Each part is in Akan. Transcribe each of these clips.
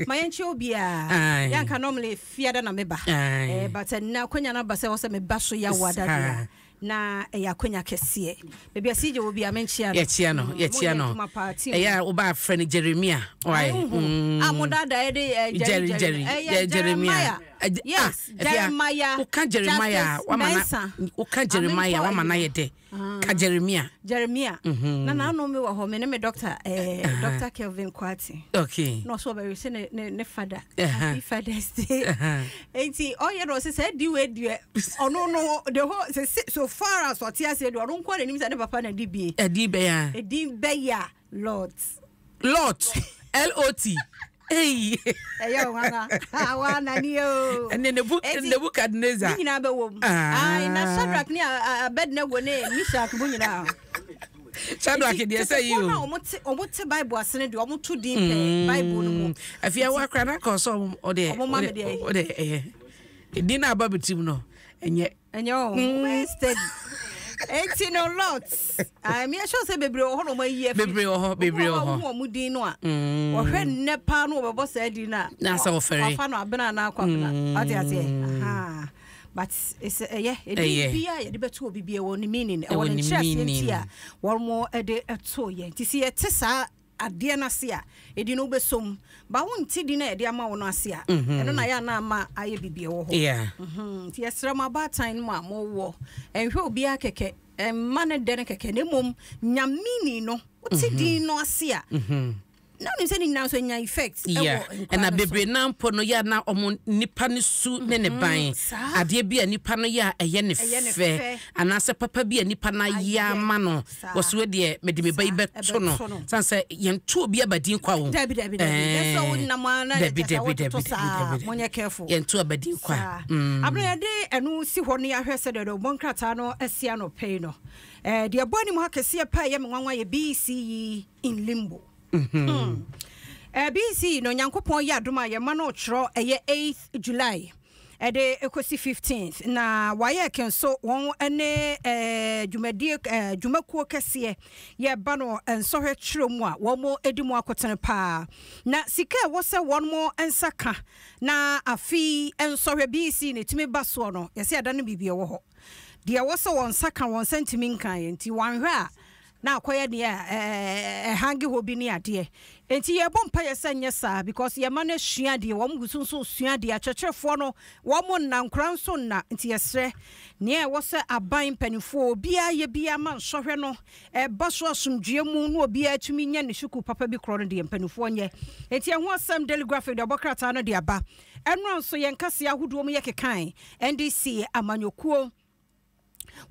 Ma yɛnkyɛ obiara. Yɛanka normally fiada na meba. Eh, but ɛnna akwanya no aba sɛ wɔ sɛ meba so yɛ awada deɛ. Na ɛyɛ akwanya kɛseɛ. Baabi a CJ wɔ biara menkyea no. Yɛkyea no, yɛkyea no. Ɛyɛ a woba afrɛ no Jeremia. Why? A mo daadaa yɛ de Jerry Jerry. Ɛyɛ Jeremiah. Yes, Jeremiah. Woka Jeremiah wama na woka Jeremiah wama na yɛ dɛ. Ka Jeremia. Jeremia. Na n'ano mi wɔ hɔ me ne me doctor eh, Doctor Kelvin Kwati. Okay. Na ɔso ɔbɛwe sɛ ne ne ne father. Happy Father's Day. Enti ɔyɛ no ɔsɛ sɛ di wei deɛ ɔno no the whole sɛ so far as ɔte aseɛ deɛ ɔno nko na nim sɛ ne papa na di bie. Ɛdi bɛyɛ a. Ɛdin bɛyɛ a Lot. Lot L O T. Eyi. Ɛyɛ o nwanwa awa nani o. Ɛnɛ Nebu Nebukadnezar. Ne nyinaa bɛ wɔ mu. Ayi na Shadrach ne Abednego ne Meshach mu nyinaa. Shadrach deɛ sɛ yi o. Na wɔn te wɔn te Bible ase ne deɛ wɔn to din pɛɛ Bible no mu. Afei ɛwɔ akora na kɔ sɛ ɔde ɔmo ma mi deɛ ɔde ɛyɛ edin na aba bi tirim no ɛnyɛ. Ɛnyɛ o wobɛyɛ steady. Eti no lot. Mi ɛhyɛ sɛ bebree wɔ hɔ na wɔn ayi afi. Bebree wɔ hɔ bebree wɔ hɔ. Wɔn wɔn din no a. Wɔhwɛ nnɛ paa no wɔbɛbɔ saa din no a. Na sɛ wɔfɛre. Wafa no abena anaa kwabena. Ɔte aseɛ. But ɛsɛ ɛyɛ ɛdin bi a yɛde bɛto obi bi ɛwɔ ne meaning ɛwɔ ne nkyerɛaseɛ nti a wɔn de to yɛn. Nti sɛ yɛte saa adeɛ no ase a, ɛdi no wobɛsɔ mu. Ba wonte din a yɛde ama wo no ase a, ɛno na yɛ a na ama ayɛ biribi ɛwɔ hɔ. Nti yɛsrɛ mo abaatan no mu a mowɔ, ɛnhwɛ obiara kɛkɛ, ɛmma no dɛ no kɛkɛ, na mmom nya meaning no. Wote din no ase a, na wonim sɛ ne nyinaa nso nya effect ɛwɔ nkwadaa ɛna no so. Bebree naa mpo no yɛ na ɔmo nipa no su ne ne ban, adeɛ bi a nipa no yɛ a ɛyɛ ne fɛ anaasɛ papa bi a nipa no ayɛ ama no, wɔsi wei deɛ mede me ba yi bɛto no, san sɛ yɛnto obi abadin kwa o. Dabi dabi dabi, yɛn sɛ wonam ara na Dabi kyɛ sɛ dabi dabi wototo saa, dabi dabi, monyɛ careful. Yɛnto abadin kwa. Saa. Abena yɛde ɛno si hɔ na yɛahwɛ sɛdeɛ dɔbɔ nkrataa no asi anɔpa yi no. Ɛɛ deɛ ɛbɔ anim ha kɛseɛ paa ɛyɛ me nwanwa yɛ BECE in limbo. Hmm. Ɛɛ BECE no Nyankopɔn yɛ adom a yɛma no twerɛ ɛyɛ 8th July ɛde ɛkɔsi 15th na WAEC nso wɔn ne ɛɛ dwumadie ɛɛ dwumakuo kɛseɛ yɛba no nsɔhwɛ twerɛ mu a wɔn di mu akotene paa na sika ɛwɔ sɛ wɔn nsa ka na afe nsɔhwɛ BECE na ɛtumi ba soɔ no yɛsɛ yɛada no biribi ɛwɔ hɔ. Deɛ ɛwɔ sɛ wɔn nsa ka wɔn nsa ntumi nkaeɛ nti wɔanhwɛ a na akɔyɛ deɛ ɛhange hɔ bi ne adeɛ. Nti yɛbɔ mpaeɛ sɛ nyɛ saa because yɛn mma no asua adeɛ, wɔn gu so nso resua adeɛ, akyerɛkyerɛfoɔ no wɔn nna, nkwadaa nso nna. Nti yɛsrɛ nea ɛwɔ sɛ aban mpanimfoɔ obiara yɛ biara ma nsɔhwɛ no ɛba so asomdwoeɛ mu na obiara tumi nya ne sukuu papa bi korɔ no deɛ mpanimfoɔ nyɛ. Nti ɛho asɛm Daily Graphic deɛ ɔbɔ krataa no de aba. Ɛnora nso yɛn kaseɛ ahodoɔ mu yɛkekae NDC amanyɔkuo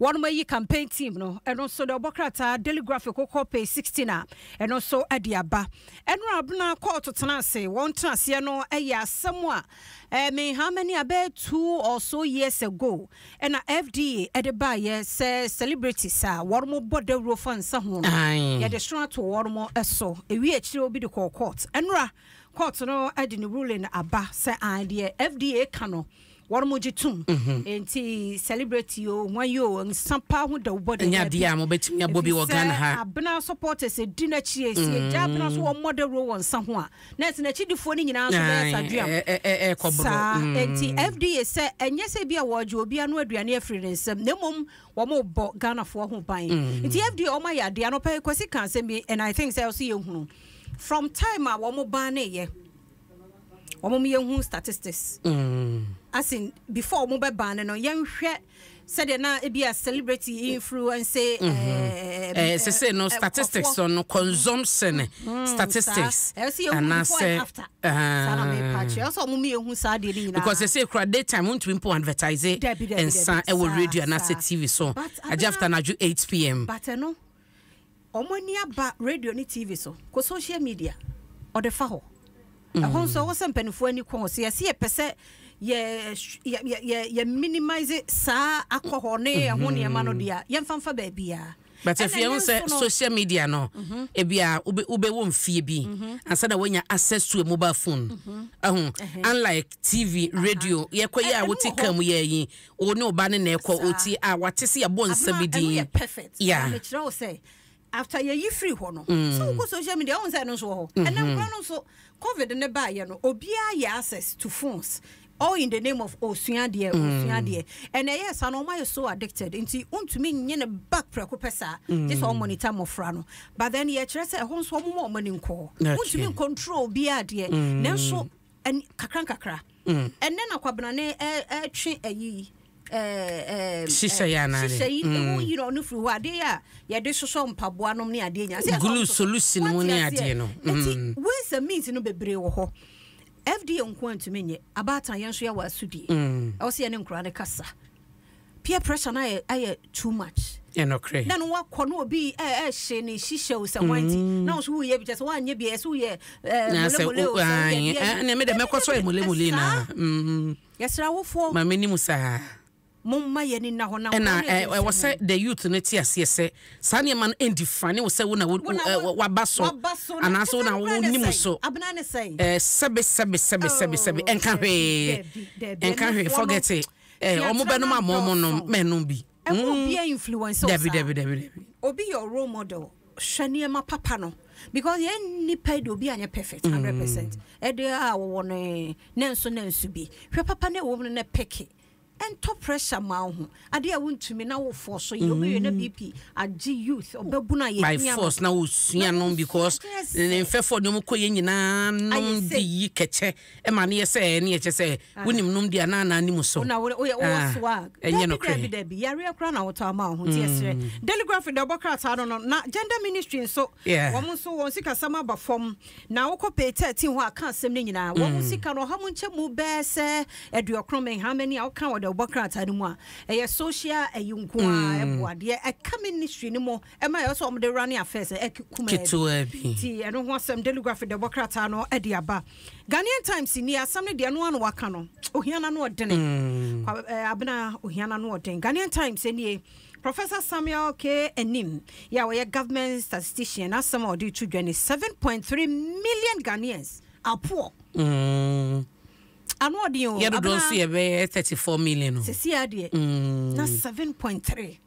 wɔnom ayi campaign team no, ɛno nso deɛ ɔbɔ krataa Daily Graphic wokɔ page 16 a ɛno nso de aba. Ɛnora abena kɔɔto tena ase, wɔn tena aseɛ no yɛ asɛm a eh, me how many abɛyɛ 2 or so years ago ɛna FDA ɛde baayɛ sɛ celebrities a wɔnom bɔ dawuro fa nsa ho no yɛde sono ato wɔnom so, ewie akyire obi de kɔɔ court. Ɛnora court no de ne ruling aba sɛ ae deɛ FDA ka no wɔn gye tom. Nti celebrity o hwan yi o nsa paa ho dawubɔ de Ɛnyɛ adeɛ a mobɛtumi abɔ bi wɔ Ghana ha. Abena supporters di n'akyi esi egya abena so wɔn mmɔ dawuro wɔ nsa ho a na ɛsɛ n'akyidifoɔ no nyinaa nso bɛyɛ sadweam. Saa nti FDA sɛ ɛnyɛ sɛ bi a wɔregye obi ano aduane afiri ne nsam na mmom wɔn rebɔ Ghanafoɔ ho ban. Nti FDA wɔn ayɛ adeɛ anɔpa yi Kwasi ka asɛm bi and I think sɛ ɛwɔ sɛ yɛhunu from time a wɔn ban ne yɛ. Wɔn yɛn hu statistics. As in before wɔn bɛ ban no yɛn hwɛ sɛdeɛ na ebi a celebrity influence. Ɛɛ sese no statistics no consumption statistics. Anaasɛ saa na mepa kyerɛ sɛ ɔmo yɛ hu saa deɛ ne nyinaa. Because sese kura daytime wontumi mpo advertise nsa ɛwɔ radio anaasɛ TV so agye after anadwo 8 pm. But ɛno Wɔn ani aba radio ne TV so, kɔ social media, ɔde fa hɔ. Ɛhɔ nso ɛwɔ sɛ mpanimfoɔ ani kɔ hɔ. Sɛ yɛse yɛpɛ sɛ yɛ yɛ yɛ yɛ minimize saa alcohol ne ɛho nneɛma no deɛ a, yɛmfa mfa baabiara. But Ɛna afei ɛho ɛnnɛ sɛ nso no, social media no, ebi a wobe wobɛwɔ mfie bi ansa na woanya access to a mobile phone. Ɛho unlike TV, radio, yɛkɔ yi a ɛno wote wɔ kaa hɔ. mu yɛ yi, wo ne wo ba no na ɛkɔ, Saa. ɔtie a wate sɛ yɛabɔ nsa Abena, bi ɛno din. yɛ perfect. Yeah. Na mekyerɛ wo sɛ. After yɛyi firi hɔ no, sɛ wokɔ social media wohu sɛ ɛno nso wɔ hɔ. Ɛnɛ nkora no nso covid ne baayɛ no, obiara yɛ access to phones all in the name of osua adeɛ, osua adeɛ. Ɛna ɛyɛ saa no wɔn ayɛ so addicted nti wontumi nye ne back prɛko pɛ saa. Gye sɛ wɔn monitor mmɔfra no. But then yɛkyerɛ sɛ ɛhɔ nso wɔn ma wɔn ani nkɔ hɔ. Wontumi ncontrol obiara adeɛ. Nanso ɛn kakra nkakra. Ɛnɛ na Kwabena ne ɛtwe ayi hyehyɛ yi anaa hyehyɛ yi ɛwɔ yi na ɔno firi hɔ adeɛ a yɛde sosɔ mpaboa nom ne adeɛ nyinaa sɛ glue solution mu ne adeɛ no nti ways and means no bebree wɔ hɔ. FDA nko antumi nyɛ abaatan, yɛn nso yɛwɔ asodie ɛwɔ sɛ yɛne nkora no kasa. Peer pressure no ayɛ too much. Ɛnɔkorɛ. Na no wakɔ no obi ɛhye ne hyehyɛ o sɛ wɔn ti na nso woyɛ bi kyɛ sɛ woanyɛ bi ɛsɛ woyɛ molemole o sɛ woyɛ bi. Ɛnna mi dɛ mɛkɔ so yɛ molemole na. Yɛsrɛ awofoɔ. Maame ni mu saa. Momma yɛn ani nna hɔ na ɛna ɛwɔ sɛ the youth no te aseɛ sɛ saa nneɛma no ɛndi ne wo sɛ wo na waba so anaasɛ wo na wonim so. Sɛbe sɛbe sɛbe sɛbe sɛbe, ɛnka hwee, ɛnka hwee, forget it. Ɔmo bɛnom ama ɔmo nom mɛnom bi. Ɛwɔ obi a influence wo. Dabi dabi dabi dabi. Obi yɛ role model, hwɛ nneɛma papa no, because yɛn nipa yi de, obi anyɛ perfect 100%. Ɛde a wɔwɔ no ne nso ne nso bi hwɛ papa na ɛwɔ mu no na pɛke ɛntɔ pressure ma wo ho adeɛ a wontumi na wofɔ so yɛ wobɛwie na BP agye youth ɔbɛbu no a. By force na wosua nom because ne mfɛfoɔ ne ɔmo kɔ yɛ nyinaa nom de yi kɛkyɛ ɛma ne yɛ sɛ ɛne yɛ kyɛ sɛ wonim nom di anaa na anim so. Na woyɛ wowɔ swag. Ɛnyɛ nokorɛ. Dabi dabi, yareɛ koraa na wotɔ ama wo ho, nti yɛsrɛ. Daily Graphic deɛ ɔbɔ krataa no, na Gender Ministry nso wɔn nso wɔn sikasɛm aba fam, na wokɔ page 13 hɔ a ka asɛm no nyinaa. Wɔn sika no ɔha mu nkyɛ mu bɛɛ sɛ 90 menha mani a woka wɔ deɛ ɔbɔ krataa no mu a ɛyɛ social ɛyi nko a ɛboa deɛ ɛka ministry no mu ɛma ɛwɔ sɛ wɔn de running affairs ɛkuma. Ketewa bi. Nti ɛno ho asɛm Daily Graphic deɛ ɔbɔ krataa no ɛde aba. Ghanaian Times ni asɛm no deɛ no ano waka no, ohia na no ɔdene. Abena, ohia na no ɔden. Ghanaian Times nie, Professor Samuel K Anim yɛ a wɔyɛ government statistician, asɛm a ɔde to dwa ni, 7.3 million Ghanaians are poor. Ano ɔden o. Yɛ dodoɔ nso yɛ bɛyɛ 34 million o. Sisi adeɛ na 7.3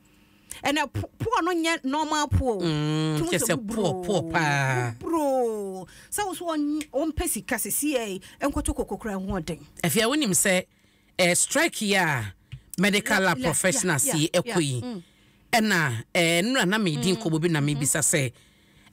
ɛnɛ poor no nyɛ normal poor. Kyɛ sɛ poor poor paa. Bro, sɛ wo so ɔmpɛ sika sisi yɛ nkɔtɔ kokokora ho ɔden. Afei a wonim sɛ strike yi a medical lab professionals yi ɛkɔ yi, ɛna nnura na medi nkɔmmɔ bi na mebisa sɛ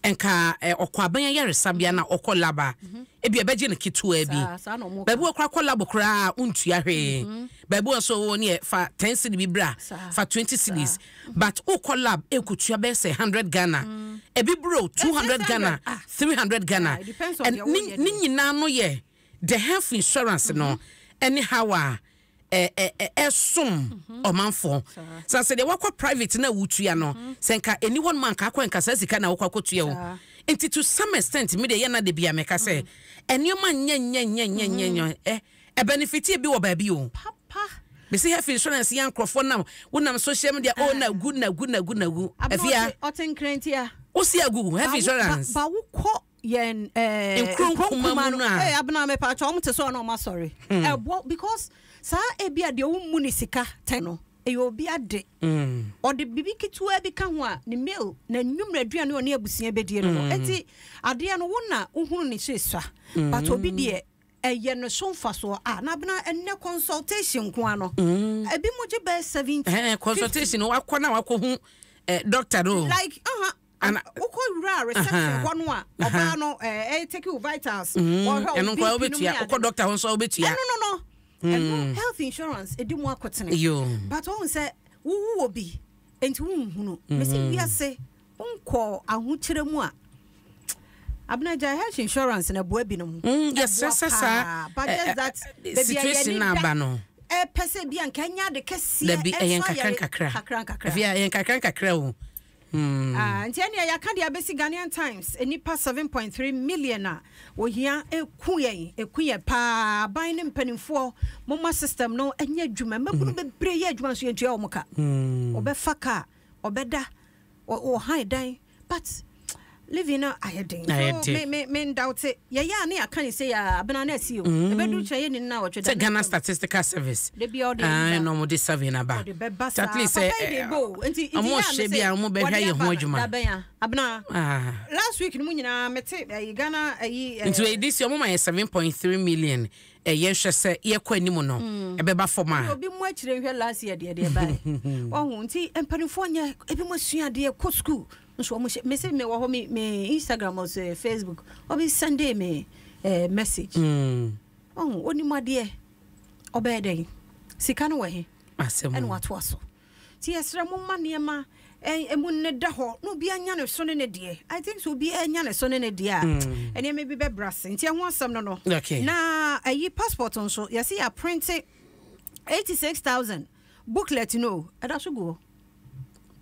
nka ɔkɔ aban ayaresabea na ɔkɔ lab a, ebi ɛbɛgye no ketewa bi. Baabi wɔ koraa kɔ lab koraa wontua hwee, baabi wɔ nso wɔ ne fa 10 cedi bi bra, fa 20 cedis, but wokɔ lab ekutua bɛyɛ sɛ 100 Ghana, ebi bro 200 Ghana, 300 Ghana. Ne nyinaa no yɛ the health insurance no ɛne how a ɛsom ɔmanfoɔ san sɛ deɛ wakɔ private na wotua no sɛ nka ɛni hɔ nom anka akɔ nka saa sika na wokɔ akɔtua o. Nti to some extent me deɛ yɛ na de bia mɛka sɛ ɛnneɛma nyɛ nyɛ nyɛ nyɛ nyɛ nyɛ ɛ ɛbenefit bi wɔ baabi o. Mesi health insurance yɛ nkurɔfoɔ nam wonam social media oh na gu na gu na gu na gu afia. Ɔte nkrantia. Wosi agu health insurance. Ba wokɔ yɛn nkuro nkuma mu no a. Abena, mepa atwa wɔn te sɛ ɔna ɔmo asɔre ɛboɔ because saa ebi a deɛ wɔn mu ne sika tɛn no ɛyɛ obi ade ɔde bibi ketewa bi ka ho a ne meal na nnwumire aduane ɔne abusua bɛdie no no. Eti adeɛ no wo na wohunu ne so esua, but obi deɛ ɛyɛ ne so mfasoɔ a. Na Abena, ɛnɛ consultation nko ano ebi mo gye bɛɛ 70. Consultation wakɔ na wakɔ hu doctor no. Like wokɔ wura reception hɔ no a ɔbaa no ɛyɛ take you vitals. Ɔhwɛ wo ɛno nkwa wobɛtua, wokɔ doctor hɔ nso wobɛtua. Ɛno no, ɛno health insurance ɛdi mu akotene, but wɔn sɛ wowu wɔ bi nti wonhunu mesi wiase wonkɔ ahokyerɛ mu a. Abena, gya health insurance na ɛboa binom. Yɛsrɛ sɛ saa but just that situation na aba no ɛpɛ sɛ bi anka ɛnyɛ ade kɛseɛ. Dabi, ɛyɛ nkakra nkakra. Kakra nkakra. Afei ɛyɛ nkakra nkakra o. Ah, nti ɛnea yɛaka de abɛsi Ghanaian Times, nnipa 7.3 million a ohia eku yɛn, eku yɛn paa. Aban ne mpanimfoɔ, momma system no nyɛ adwuma. Mmabunu bebree yɛ adwuma nso yɛntua wɔn ka. Ɔbɛfa kaa, ɔbɛda, ɔhan dan, but Living no ayɛ den. Ayɛ So den. me me me ndaute yɛyɛ a ne yɛaka ne sei a abena na asi o. Ɛbɛduru kyerɛ yɛnni no nnawɔtwe da Sɛ na Ghana atwam. Statistical Service Da biara ɔde ae ba. na wɔde survey no aba. Ɔde bɛba Nti at saa. least sɛ Papa yi de ba o. Nti nti wɔn yɛ a hyɛ me bi se a wɔn bɛhwɛ wɔde ayɛ aba ho no adwuma. da bɛn a abena. Ah. Last week no mu nyinaa mete ɛyi Ghana ɛyi Nti wei this year wɔn ma yɛ 7.3 million ɛyɛ nhwɛ sɛ yɛkɔ anim no ɛbɛba fam a. Obi mu akyire nhwɛ last year deɛ deɛ bae. Wahu nti mpanimfoɔ nyɛ ebi mo asua adeɛ kɔ school nso wɔn hyɛ mese me wɔ hɔ me me Instagram or sɛ Facebook obi sende me eh, message. Wahu onim adeɛ ɔbɛyɛ dɛn sika no wɔ he Asɛm ɛna o. watoa so. Nti yɛsrɛ mo mma nneɛma ɛmu nneda hɔ na obiara nya ne so ne ne deɛ. I think sɛ obiara nya ne so ne ne deɛ a, nneɛma bi bɛbrɛ ase. Nti ɛho asɛm no no. Na ayi passport nso, yɛse yɛaprinte 86,000 booklet no o, ɛda so gu hɔ.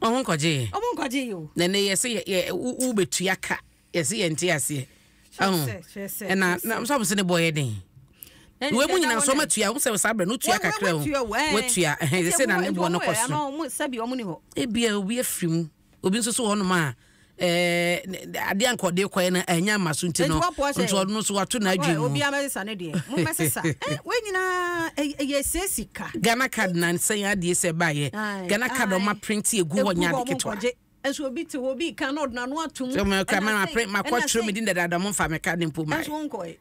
Ɔmo nkɔgye yɛ. Ɔmo nkɔgye yɛ o. Na ɛnɛ yɛse yɛ yɛ wo wobɛtua ka. Yɛse yɛnte aseɛ. Ahu. Ɛna na sɛ ɔmo se ne boɔ yɛ den. Wei mu nyinaa nso ɔmo atua, ɔmo sɛ saa berɛ no wotua kakra o. Watua, ɛhɛn, sɛ na ne boɔ no kɔ soro. Ebia obi afiri mu, obi nso so wɔ hɔnom a ɛɛ adeɛ anka ɔde kɔɛ no ɛnya ama so nti no, nti ɔno nso wato n'adwene mu. Obi amɛsesa ne deɛ, mo mɛsesa. Wei nyinaa ɛyɛ sɛ sika. Ghana card na nsɛn adeɛ sɛ ɛbaayɛ. Ghana card ɔma print egu hɔ nyɛ ade ketewa. Nso obi te hɔ, obi reka na ɔde n'ano atom. Sɛ mo kura ma ma ma kɔ twerɛ me din dadaada mo nfa me ka ne mpo ma. Nso wonkɔe.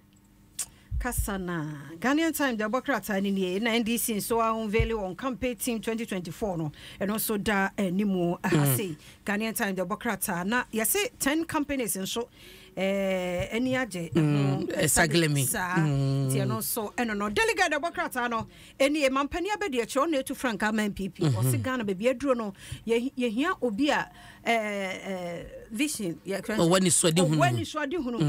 Kasa na Ghanaian Times de ɛbɔ krataa no nie na NDC nso a unveil wɔn campaign team 2024 no ɛno nso da anim ha mm. sei Ghanaian Times de ɛbɔ krataa na yɛse 10 companies nso eh, ani agye mm, saglemi saa mm. nti ɛno nso ɛno no delegate ɛbɔ krataa no Ɛnie mampanin abɛdiakyire ɔno na ɛtu frankaa ma NPP ɔse Ghana baabi aduro no yɛhia obi a vision ɔwɔ anisoadehunu ɔwɔ anisoadehunu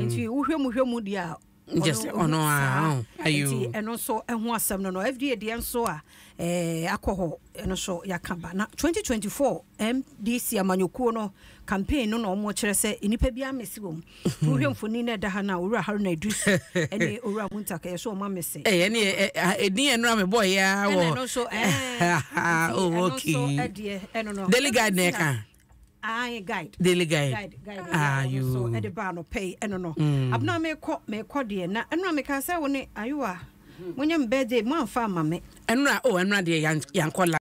nti wohwɛ mu hwɛ mu deɛ a ɔno a ayo nti ɛno nso ɛho asɛm no no FDA deɛ nso a akɔ hɔ ɛno nso yɛaka ba na 2024 MDC amanyɔkuo no campaign no na wɔn kyerɛ sɛ nnipa bi amese wɔm Wohwɛ mfoni na ɛda ha no a, Owura Haruna Iddrisu ne Owura Muntaka yɛ so wɔn amese. Ɛyɛ ne ɛdin yɛ nora mebɔ yɛ ara wɔ. Ɛna ɛno nso ɛɛ. Oh okay. Ɛno nso ɛdeɛ ɛno no. Daily Guide na ɛka. Ayi guide. Daily Guide. Guide guide. Ayo. So ɛde baa no pɛyi ɛno no. Abena mekɔ mekɔ deɛ na ɛno a meka sɛ wo ne ayowa. Monyɛ me birthday mo anfa ama me. Ɛnora oh ɛnora deɛ yankɔ la.